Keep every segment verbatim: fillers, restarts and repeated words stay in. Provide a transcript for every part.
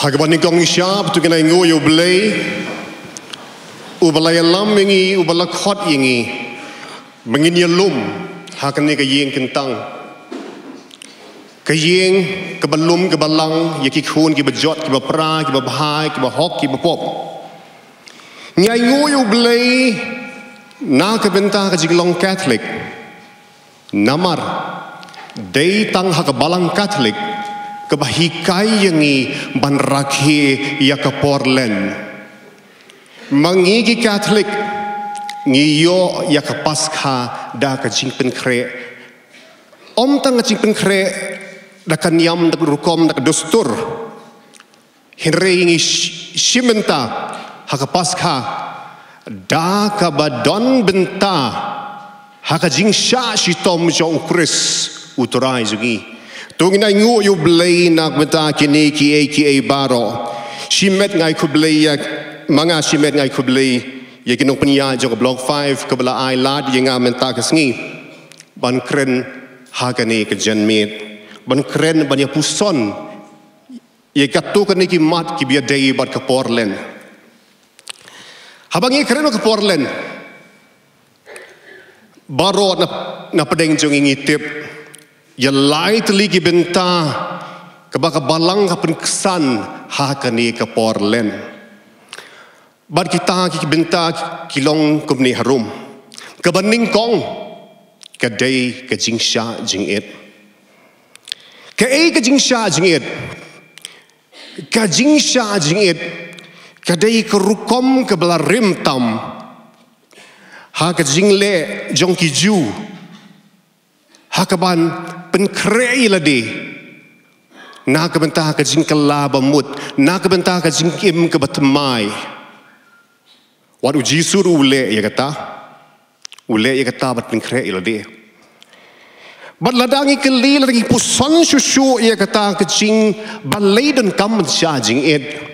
Ha kaba nyngkong nyngshap, to ngin ainguh ïa U Blei, uba la ïalam ïa ngi, uba la khot ïa ngi ba ngin ïalum ha kane ka ïing kyntang. Ka ïing kaba lum, kaba lang ïa ki khun kiba jot, kiba pra, kiba bha, kiba hok, kiba pop. Ngi ainguh ïa U Blei na ka bynta ka jinglong Katholik. Namar dei tang ha ka Balang Katholik kaba hikai ïa ngi ban rakhe ïa ka por Lent. Ma ngi ki Katholik, ngi ïoh ïa ka Paskha da ka jingpynkhreh. Ym tang ka jingpynkhreh da ka niam, da ka rukom, da ka dustur, hynrei ngi sh-, shim bynta ha ka Paskha da kaba don bynta ha ka jingshah shitom jong U Khrist U Trai jong ngi. To ngin ainguh ïa U Blei na ka bynta kine kiei kiei baroh. Shimet nga ai khublei ïa, ma nga shimet nga ai khublei ïa ki nongpynïaid jong ka Block five kaba la ai lad ïa nga mynta ka sngi ban kren ha kane ka janmiet, ban kren, ban ïa puson ïa katto katne ki mat kiba ïadei bad ka por Lent. Haba ngi kren ïa ka por Lent, baroh na, na pdeng jong ngi ngi tip ïa lai tylli ki bynta kaba ka Balang ka pynksan ha kane ka por Lent. Bad kita ki bynta ki long kumne harum. Kaba nyngkong ka dei ka jingshah jingit. Kaei ka jingshah jingit? Ka jingshah jingit ka dei ka rukom kaba la rim tam ha ka jingleh jong ki Jiw, ha kaban pynkhreh ïa lade na ka bynta ka jingkylla bamut, na ka bynta ka jingim kaba thymmai. Wat U Jisu ruh u leh ïa kata. U leh ïa kata bad pynkhreh ïa lade. Bad lada ngi kylli, lada ngi puson shuh shuh ïa kata ka jingbalei donkam ban shah jingit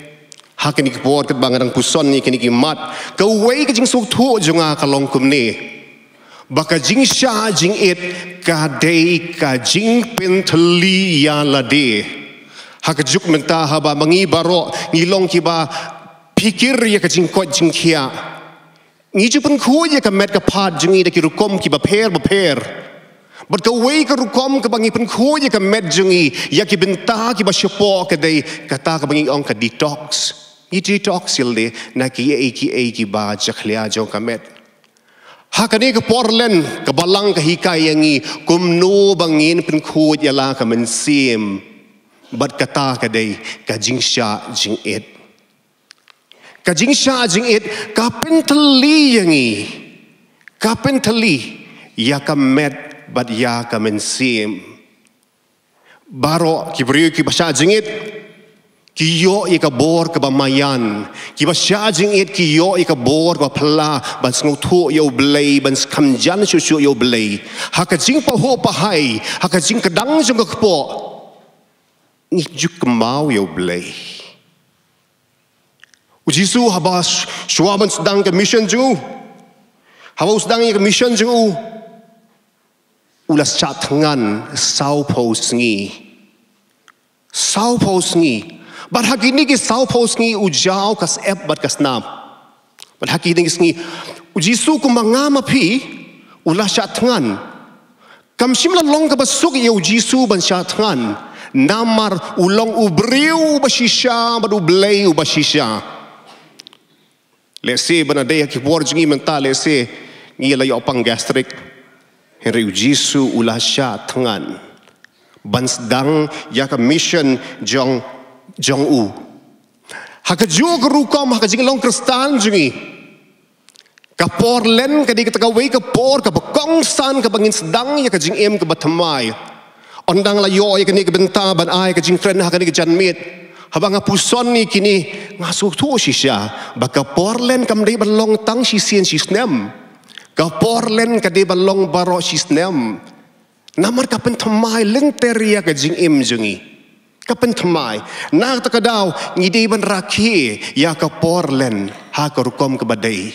ha kine ki por, katba nga dang puson ïa kine ki mat, kawei ka jingsngewthuh jong nga ka long kumne, ba ka jingshah jingit ka dei ka jingpynthylli ïa lade. Ha ka juk mynta haba ma ngi baroh ngi long kiba phikir ïa ka jingkoit jingkhiah, ngi ju pynkhuid ïa ka met ka phad jong ngi da ki rukom kiba pher bapher. Bad kawei ka rukom kaba ngi pynkhuid ïa ka met jong ngi ïa ki bynta kiba shapoh ka dei kata kaba ngi ong ka detox. Ngi detox ïa lade na kiei kiei kiba jakhlia jong ka met. Ha kane ka por Lent ka Balang ka hikai ïa ngi kumno ba ngin pynkhuid ïa la ka mynsiem. Bad kata ka dei ka jingshah jingit. Ka jingshah jingit ka pynthylli ïa ngi, ka pynthylli ïa ka met bad ïa ka mynsiem. Baroh ki briew kiba shah jingit ki ïoh ïa ka bor kaba maïan. Kiba shah jingit ki ïoh ïa ka bor kaba phylla ban sngewthuh ïa U Blei, ban kham jan shuh shuh ïa U Blei. Ha ka jingpahuh pahai, ha ka jingkdang jong ka kpoh, ngi ju kynmaw ïa U Blei. U Jisu haba sh-, shuwa ban sdang ka mission jong u, haba u sdang ïa ka mission jong u, u la shah thngan sawphew sngi. Sawphew sngi. Bad ha kine ki sawphew sngi u jaw ka syep bad ka snam. Bad ha kine ki sngi U Jisu kumba nga ma phi u la shah thngan. Kam shym la long kaba suk ïa U Jisu ban shah thngan. Namar u long u briew uba shisha bad U Blei uba shisha. Lehse ban ïadei ha ki por jong ngi mynta lehse ngi la ïoh pang gastric. Hynrei U Jisu u la shah thngan ban sdang ïa ka mission jong, jong u. Ha kajuh ka rukom ha ka jinglong Khristan jong ngi, ka por Lent ka dei kata kawei ka por kaba kongsan kaba ngin sdang ïa ka jingim kaba thymmai. Ynda nga la ïoh ïa kane ka bynta ban ai ka jingkren ha kane ka janmiet, haba nga puson ïa kine nga sngewthuh shisha ba ka por Lent kam dei ban long tang shisien shisnem. Ka por Lent ka dei ban long baroh shisnem. Namar ka pynthymmai lynter ïa ka jingim jong ngi. Ka pynthymmai. Na kata ka daw ngi dei ban rakhe ïa ka por Lent ha ka rukom kaba dei.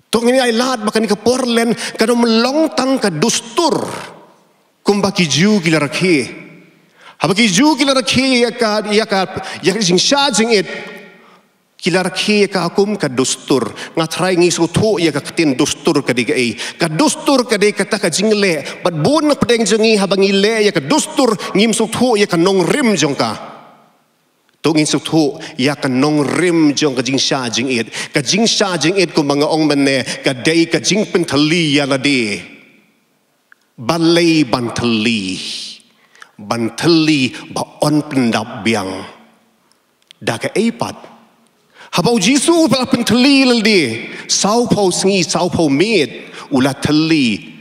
To ngin ai lad ba kane ka por Lent kam long tang ka dustur kumba ki Jiw ki la rakhe. Haba ki Jiw ki la rakhe ïa ka, ïa ka, ïa ka jingshah jingit, ki la rakhe ïa ka kum ka dustur. Nga trai ngi sngewthuh ïa ka ktien dustur ka dei kaei. Ka dustur ka dei kata ka jingleh. Bad bun na pdeng jong ngi haba ngi leh ïa ka dustur ngim sngewthuh ïa ka nongrim jong ka. To ngin sngewthuh ïa ka nongrim jong ka jingshah jingit. Ka jingshah jingit kumba nga ong mynne ka dei ka jingpynthylli ïa lade. Balei ban thylli? Ban thylli ba yn pyndap biang. Da kaei pat? Haba u Jisu u la pynthylli ïa lade, sawphew sngi, sawphew miet, u la thylli,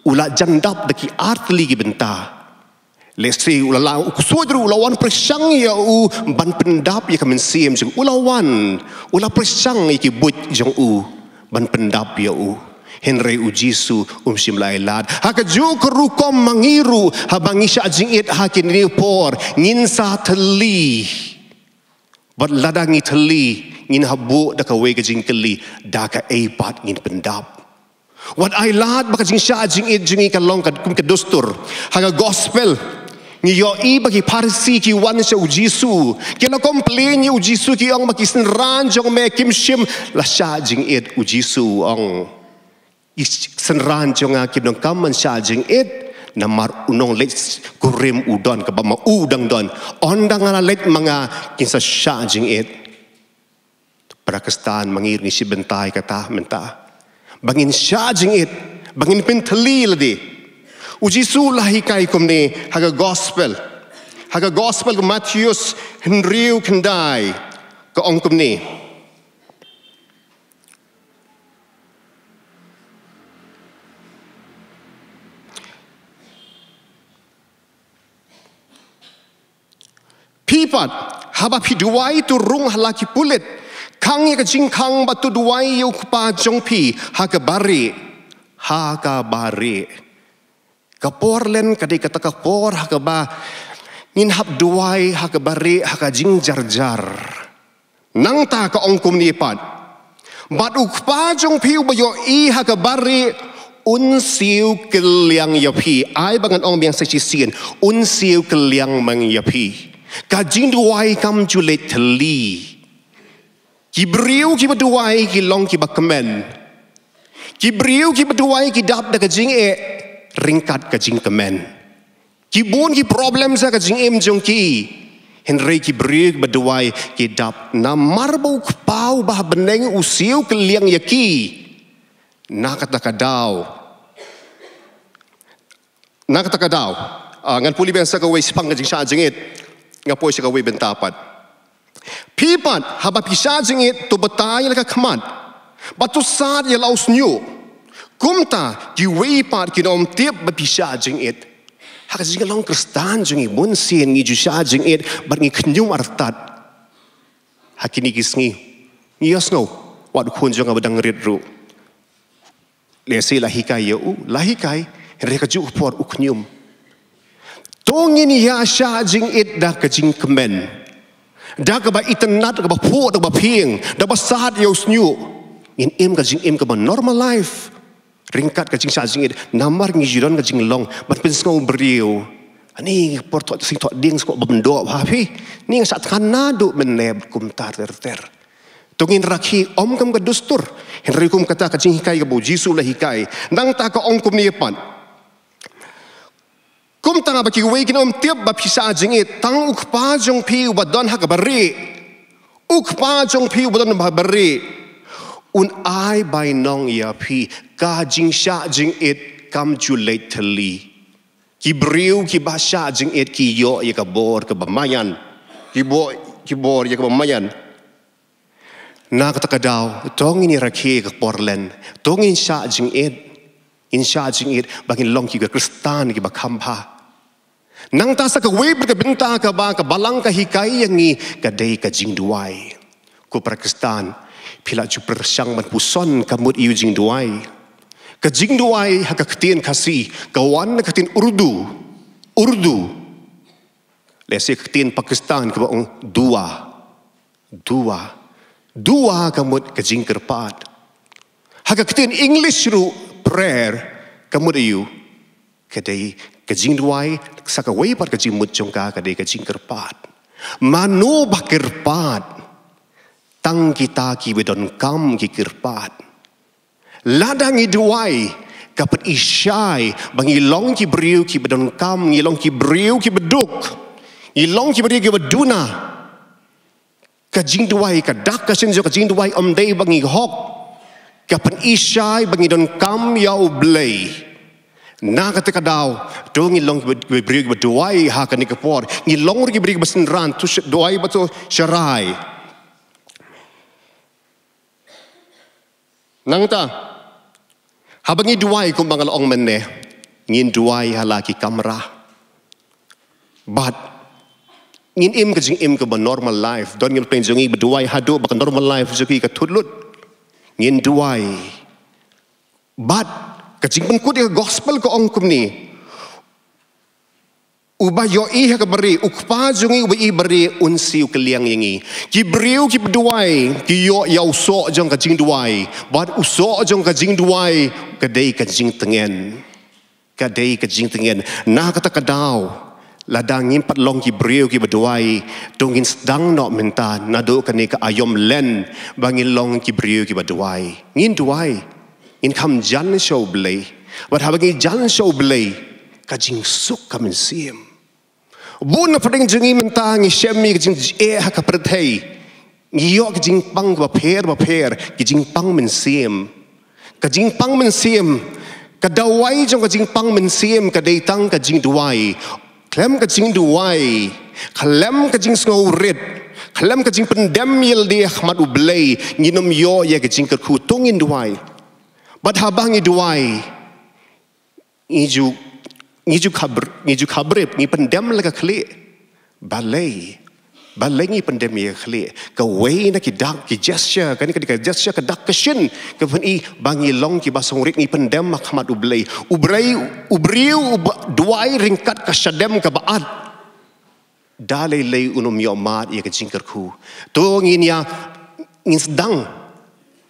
u la jan dap da ki ar tylli ki bynta. Lehse u la, la u ksuid ruh u la wan pyrshang ïa u ban pyndap ïa ka mynsiem jong u, u la wan, u la pyrshang ïa ki buit jong u ban pyndap ïa u. Hynrei u Jisu um shym la ai lad. Ha kajuh ka rukom ma ngi ruh, haba ngi shah jingit ha kine ki por, ngin sa thylli. Bad lada ngi thylli, ngin hap buh da kawei ka jingkylli, da kaei pat ngin pyndap? Wat ai lad ba ka jingshah jingit jong ngi ka long ka, kum ka dustur. Ha ka gospel ngi ïohi ba ki Pharisi ki wan sha u Jisu, ki la complain ïa u Jisu, ki ong ba ki synran jong me kim shym la shah jingit. U Jisu u ong, ki synran jong nga kim donkam ban shah jingit, namar u nongleit kurim u don, kaba ma u dang don. Ynda nga la leit ma nga, kin sa shah jingit. Para Khristan, ma ngi ruh ngi shim bynta ïa kata mynta, ba ngin shah jingit, ba ngin pynthylli lade. U Jisu u la hikai kumne ha ka gospel, ha ka gospel ka Mathaios hynriew khyndai, ka ong kumne. Phi pat, haba phi duwai, to rung ha la ki pulit. Khang ïa ka jingkhang bad to duwai ïa u Kpa jong phi ha kaba rieh, ha kaba rieh. Ka por len ka dei kata ka por ha kaba ngin hap duwai ha kaba rieh, ha ka jingjarjar. Nangta ka ong kumne pat. Bad u Kpa jong phi uba ïohi ha kaba rieh un siew kylliang ïa phi. Ai ba ngan ong biang sa shisien, un siew kylliang mang ïa phi. Ka jingduwai kam ju leit thylli. Ki briew kiba duwai ki long kiba kmen. Ki briew kiba duwai ki dap da ka jingeh ryngkat ka jingkmen. Ki bun ki problem sha ka jingim jong ki. Hynrei ki briew ba duwai ki dap namar ba u Kpa uba ha bneng u siew kylliang ïa ki. Na kata ka daw, na kata ka daw, ah, ngan pule biang sa kawei shaphang ka jingshah jingit. Nga poi sha kawei bynta pat. Phi pat, haba phi shah jingit, to batai ïa la ka khmat, bad to sad ïa la u shñiuh. Kumta kiwei pat kin ym tip ba phi shah jingit. Ha ka jinglong Khristan jong ngi, bun sien ngi ju shah jingit bad ngi khñium artat. Ha kine ki sngi ngi ïohsngew, wat u khun jong nga ba dang rit ruh, lehse la hikai ïa u, la hikai, hynrei ha kajuh ka por u khñium. To ngin ïa shah jingit da ka jingkmen, da kaba itynnad, da kaba phuh, da kaba phieng, da kaba sad ïa u shñiuh. Ngin im ka jingim kaba normal life ryngkat ka jingshah jingit, namar ngi ju don ka jinglong ban pynsngew briew. Ani por thoh sing thoh dieng sngewbha ban doh ha phi. Ni nga shah thngan naduh mynne, kumta ter ter. To ngin rakhe ym kum ka dustur, hynrei kum kata ka jinghikai kaba u Jisu u la hikai. Nangta ka ong kumne pat. Kumta ba kiwei kin ym tip ba phi shah jingit, tang u Kpa jong phi uba don ha kaba rieh, u Kpa jong phi uba don ha kaba rieh, un ai bainong ïa phi. Ka jingshah jingit kam ju leit thylli. Ki briew kiba shah jingit ki ïoh ïa ka bor kaba maïan. Ki bor, ki bor ïa kaba maïan. Na kata ka daw, to ngin ïa rakhe ka por len, to ngin shah jingit, ngin shah jingit ba ngin long ki Khristan kiba kham bha. Nangta sa kawei pat ka bynta kaba ka Balang ka hikai ïa ngi ka dei ka jingduwai. Ko para Khristan, phi la ju pyrshang ban puson ka mut ïa u jingduwai? Ka jingduwai ha ka ktien Khasi ka wan na ka ktien Urdu. Urdu. Lehse ka ktien Pakistan kaba ong dua. Dua. Dua ka mut ka jingkyrpad. Ha ka ktien English ruh prayer ka mut aïu? Ka dei ka jingduwai, sa kawei pat ka jingmut jong ka, ka dei ka jingkyrpad. Mano ba kyrpad? Tang kita kiba donkam ki kyrpad. Lada ngi duwai, ka pyni shai ba ngi long ki briew kiba donkam, ngi long ki briew kiba duk, ngi long ki briew kiba duna. Ka jingduwai, ka dak ka shin jong ka jingduwai ym dei ba ngi hok. Ka pyni shai ba ngi donkam ïa U Blei. Na kata ka daw, to ngin long ki briew kiba duwai ha kane ka por. Ngin long ruh ki briew kiba synran, to duwai bad to sharai. Nangta, haba ngi duwai kumba nga la ong mynne, ngin duwai ha la ki kamra. Bad ngin im ka jingim kaba normal life. Don ngim pynjong ngi ba duwai haduh ba ka normal life jong ngi ka thut lut. Ngin duwai. Bad ka jingpynkut ïa ka gospel ka ong kumne. Uba ïohi ha ka bari, U Kpa jong ngi uba i bari un sa kylliang ïa ngi. Ki briew kiba duwai ki ïoh ïa u soh jong ka jingduwai. Bad u soh jong ka jingduwai ka dei ka jingtngen. Ka dei ka jingtngen. Na kata ka daw, lada ngim pat long ki briew kiba duwai, to ngin sdang noh mynta naduh kane ka aïom len ba ngin long ki briew kiba duwai. Ngin duwai. Ngin kham jan sha U Blei. Bad haba ngi jan sha U Blei, ka jingsuk ka mynsiem. Bun na pdeng jong ngi mynta ngi shem ïa ka jingeh ha ka pyrthei. Ngi ïoh ka jingpang bapher bapher, ka jingpang mynsiem. Ka jingpang mynsiem, ka dawai jong ka jingpang mynsiem ka dei tang ka jingduwai. Khlem ka jingduwai, khlem ka jingsngewrit, khlem ka jingpyndem ïalade ha khmat U Blei, ngin ym ïoh ïa ka jingkyrkhu. To ngin duwai. Bad haba ngi duwai, ngi ju, ngi ju khabar, ngi ju khabrip, ngi pyndem la ka khlieh. Balei, balei ngi pyndem ïa ka khlieh? Kawei na ki dak, ki gesture, kane ka dei ka gesture, ka dak ka shin, ka pyni ba ngi long kiba sngewrit, ngi pyndem ha khmat U Blei. U briew, u briew uba duwai ryngkat ka shadem kaba at, da lei lei un ym ïoh mad ïa ka jingkyrkhu. To ngin ïa, ngin sdang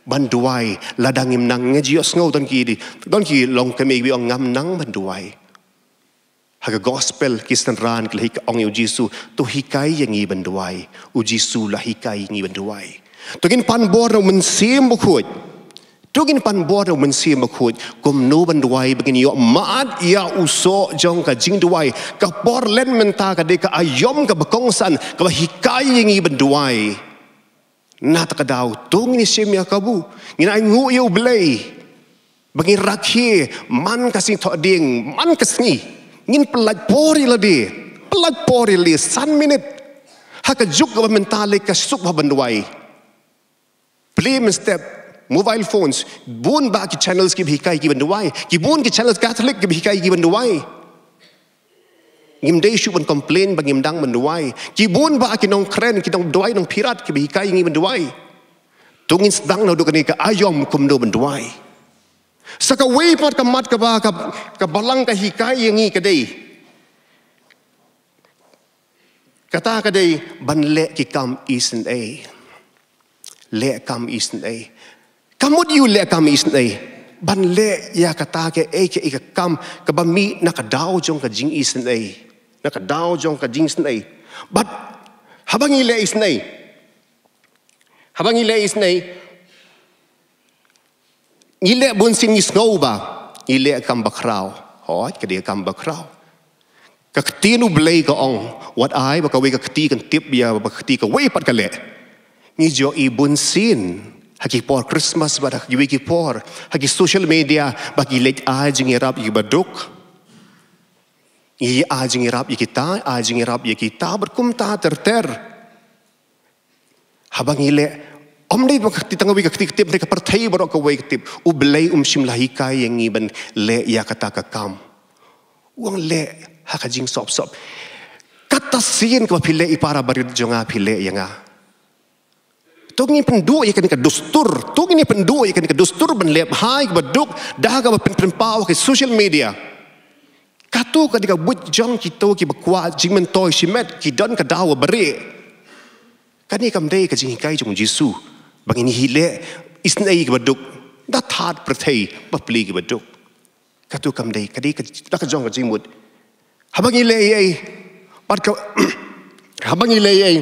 ban duwai lada ngim nang. Nga ju ïohsngew don ki, don ki longkmie kiba ong ngam nang ban duwai. Ha ka gospel ki synran ki la ong ïa U Jisu, to hikai ïa ngi ban duwai. U Jisu la hikai ïa ngi ban duwai. To ngin pan bor na U Mynsiem Bakhuid. To ngin pan bor na U Mynsiem Bakhuid kumno ban duwai ba ngin ïoh mad ïa u soh jong ka jingduwai. Ka por len mynta ka dei ka aïom kaba kongsan kaba hikai ïa ngi ban duwai. Na kata ka daw to ngin ïa shim ïa kabu, ngin ainguh ïa U Blei ba ngin rakhe man ka sngi thohdieng, man ka sngi. Ngin pyllait por ïalade, pyllait por ïalade san minit. Ha ka juk kaba mynta lei ka suk bha ban duwai. Plie mynstep, mobile phones, bun bah ki channels kiba hikai ki ban duwai. Ki bun ki channels Catholic kiba hikai ki ban duwai. Ngim dei shuh ban complain ba ngim dang ban duwai. Ki bun bah ki nongkren, ki nongduwai nongphirat kiba hikai ngi ban duwai. To ngin sdang naduh kane ka aïom kumno ban duwai. Sa kawei pat ka mat kaba, ka, ka Balang ka hikai ïa ngi ka dei. Kata ka dei ban leh ki kam isynei. Leh kam isynei. Ka mut ïa u leh kam isynei, ban leh ïa kata kaei kaei ka kam kaba mih na ka daw jong ka jingisynei. Na ka daw jong ka jingisynei. Bad haba ngi leh isynei, haba ngi leh isynei, ngi leh bunsien ngi sngew ba ngi leh kam bakhraw. Hooid, ka dei kam bakhraw. Ka ktien U Blei ka ong, wat ai ba kawei ka kti kan tip ïa ba ka kti kawei pat ka leh. Ngi ju ïohi bunsien ha ki por Christmas bad ha kiwei ki por ha ki social media ba ki leit ai jingïarap ïa ki baduk. Ngi ai jingïarap ïa kita, ai jingïarap ïa kita bad kumta ter ter. Haba ngi leh, ym dei ba ka kti tang kawei ka kti ka tip, hynrei ka pyrthei baroh kawei ka tip. U Blei um shym la hikai ïa ngi ban leh ïa kata ka kam. U ong leh ha ka jingsop sop. Kata sien kaba phi leh i para barit jong nga phi leh ïa nga. To ngin pynduh ïa kane ka dustur, to ngin pynduh ïa kane ka dustur ban leh bha ïa ki baduk da kaba pynpaw ha ki social media. Kato ka dei ka buit jong kito kiba kwah jingmyntoi shimet, ki don ka daw ba bari. Kane kam dei ka jinghikai jong U Jisu ba ngin leh isynei ïa ki baduk, da thad pyrthei ba plie ki baduk. Katu kam dei, ka dei ka, da ka jong ka jingmut. Haba ngi leh ei ei, bad ka, haba ngi leh ei ei,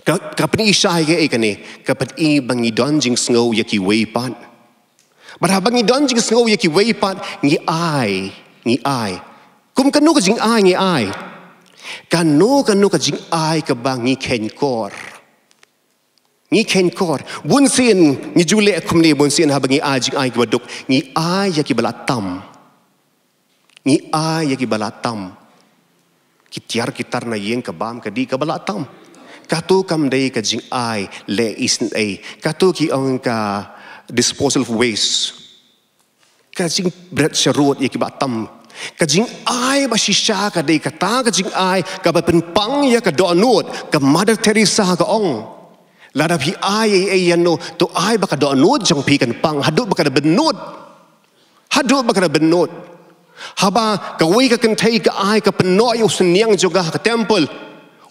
ka, ka pyni shai ka ei kane, ka pyni ba ngi don jingsngew ïa kiwei pat. Bad haba ngi don jingsngew ïa kiwei pat, ngi ai, ngi ai. Kum kano ka jingai ngi ai? Kano kano ka jingai kaba ngi kheiñkor. Ngi kheiñkor. Bunsien ngi ju leh kumne, bunsien haba ngi ai jingai kiba duk, ngi ai ïa kiba la tam. Ngi ai ïa kiba la tam. Ki tiar ki tar na ïing ka bam ka dih kaba la tam. Katu kam dei ka jingai leh isynei. Katu ki ong ka disposal of waste. Ka jingbret sharud ïa kiba tam. Ka jingai ba shisha ka dei kata ka jingai kaba pynpang ïa ka dohnud, ka Mother Teresa ka ong, lada phi ai ei ei ïano, to ai ba ka dohnud jong phi kan pang haduh ba ka da bynnud. Haduh ba ka da bynnud. Haba kawei ka kynthei ka ai, ka pynnoh ïa u synñiang jong ka ha ka temple,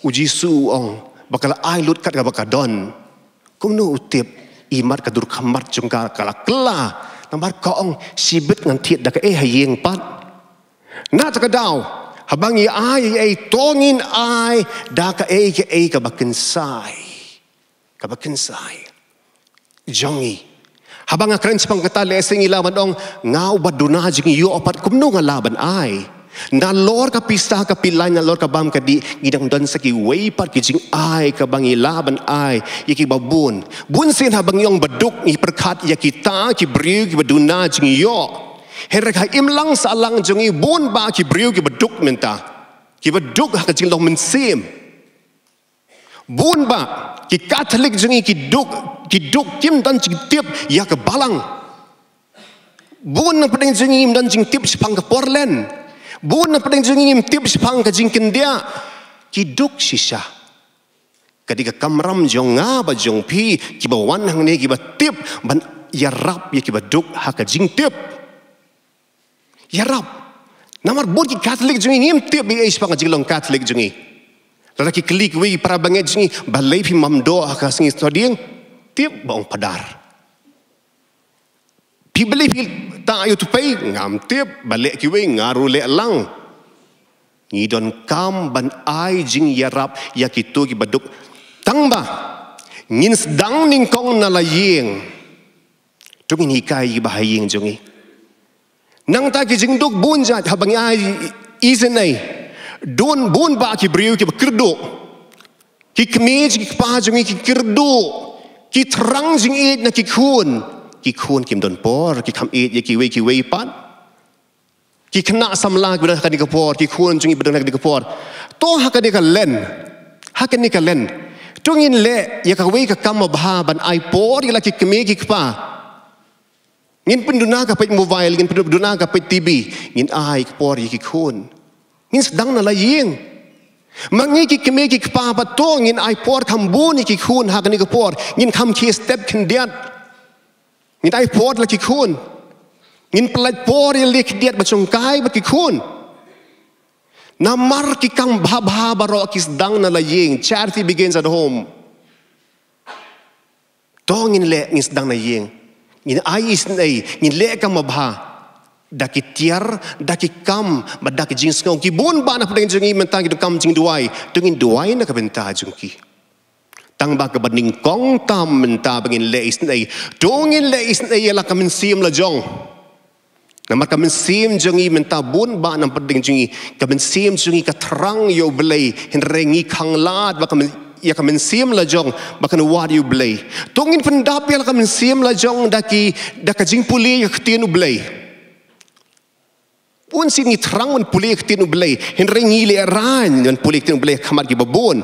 u Jisu u ong ba ka la ai lut kat kaba ka don. Kumno u tip? Imat ka dur khmat jong ka ka la kylla. Namar ka ong, shibit ngan thied da kaei ha ïing pat. Na kata ka daw, haba ngi ai ei ei, to ngin ai da kaei kaei kaba kynsai. Kaba kynsai jong ngi. Haba nga kren shaphang kata, lehse ngi lah ban ong, nga uba duna jingïoh pat, kumno nga lah ban ai? Nalor ka pisa ka pilai, nalor ka bam ka dih, ngi dang don sa kiwei pat ki jingai kaba ngi lah ban ai ïa kiba bun. Bunsien haba ngi ong ba duk, ngi pyrkhat ïa kita ki briew kiba duna jingïoh. Hynrei ha imlang sahlang jong ngi, bun bah ki briew kiba duk mynta, kiba duk ha ka jinglong mynsiem. Bun bah ki Katholik jong ngi ki duk, ki duk, kim don jingtip ïa ka Balang. Bun na pdeng jong ngi kim don jingtip shaphang ka por len. Bun na pdeng jong ngi kim tip shaphang ka jingkyndiah. Ki duk shisha. Ka dei ka kamram jong nga bad jong phi kiba wan hangne, kiba tip ban ïarap ïa kiba duk ha ka jingtip. Ïarap. Namar bun ki Katholik jong ngi ngim tip ei ei shaphang ka jinglong Katholik jong ngi. Lada ki kylli kiwei para bangeit jong ngi, balei phi mam doh ha ka sngi Sawdong? Tip ba ong Phadar. Phi, balei phi tah ïa u tupei? Ngam tip. Balei kiwei? Nga ruh leh lang. Ngi donkam ban ai jingïarap ïa kito kiba duk. Tang ba ngin sdang nyngkong na la ïing. To ngin hikai ïa kiba ha ïing jong ngi. Nangta ki jingduk bun jait haba ngi ai isynei. Don bun bah ki briew kiba kyrduh. Ki kmie jong ki kpa jong ngi ki kyrduh. Ki thrang jingïeit na ki khun. Ki khun kim don por, ki kham ïeit ïa kiwei kiwei pat. Ki khynnah samla kiba don ha kane ka por, ki khun jong ngi ba don ha kane ka por. To ha kane ka len, ha kane ka len, to ngin leh ïa kawei ka kam ba bha ban ai por ïa la ki kmie ki kpa. Ngin pynduna ka peit mobile, ngin pynduna ka peit T V, ngin ai ka por ïa ki khun. Ngin sdang na la ïing. Ma ngi ki kmie ki kpa pat, to ngin ai por kham bun ïa ki khun ha kane ka por. Ngin kham khie step khyndiat. Ngin ai por la ki khun. Ngin pynlait por ïa la ki khyndiat ba shongkai bad ki khun. Namar ki kam bha bha baroh ki sdang na la ïing. Charity begins at home. To ngin leh, ngin sdang na ïing. Ngin ai isynei, ngin leh kam ba bha. Da ki tiar, da ki kam, bad da ki jingsngew. Ki bun bah na pdeng jong ngi mynta ki donkam jingduwai. To ngin duwai na ka bynta jong ki. Tang ba kaba nyngkong tam mynta ba ngin leh isynei, to ngin leh isynei ïa la ka mynsiem la jong. Namar ka mynsiem jong ngi mynta bun bah na pdeng jong ngi, ka mynsiem jong ngi ka thrang ïa U Blei, hynrei ngi khanglad ba ka myn-, ïa ka mynsiem la jong ba kan wad ïa U Blei. To ngin pyndap ïa la ka mynsiem la jong da ki, da ka jingpule ïa ka ktien U Blei. Bunsien ngi thrang ban pule ïa ka ktien U Blei, hynrei ngi lehraiñ ban pule ïa ka ktien U Blei ha khmat kiba bun.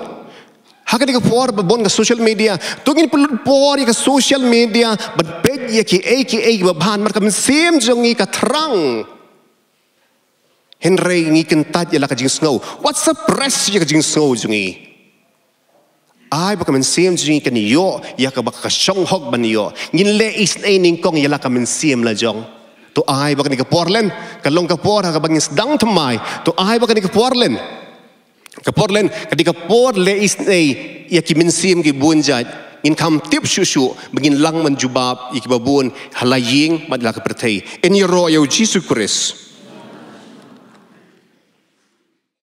Ha kane ka por ba bun ka social media, to ngin pynlut por ïa ka social media ban peit ïa kiei kiei kiba bha, namar ka mynsiem jong ngi ka thrang. Hynrei ngi kyntait ïa la ka jingsngew. Wat suppress ïa ka jingsngew jong ngi. Ai ba ka mynsiem jong ngi kan ïoh ïa kaba ka shong hok ban ïoh. Ngin leh isynei nyngkong ïa la ka mynsiem la jong. To ai ba kane ka por len, ka long ka por ha kaba ngin sdang thymmai. To ai ba kane ka por len, ka por len, ka dei ka por leh isynei ïa ki mynsiem ki bun jait. Ngin kham tip shuh shuh ba ngin lang ban jubab ïa kiba bun ha la ïing bad la ka pyrthei. Yn ïaroh ïa u Jisu Khrist.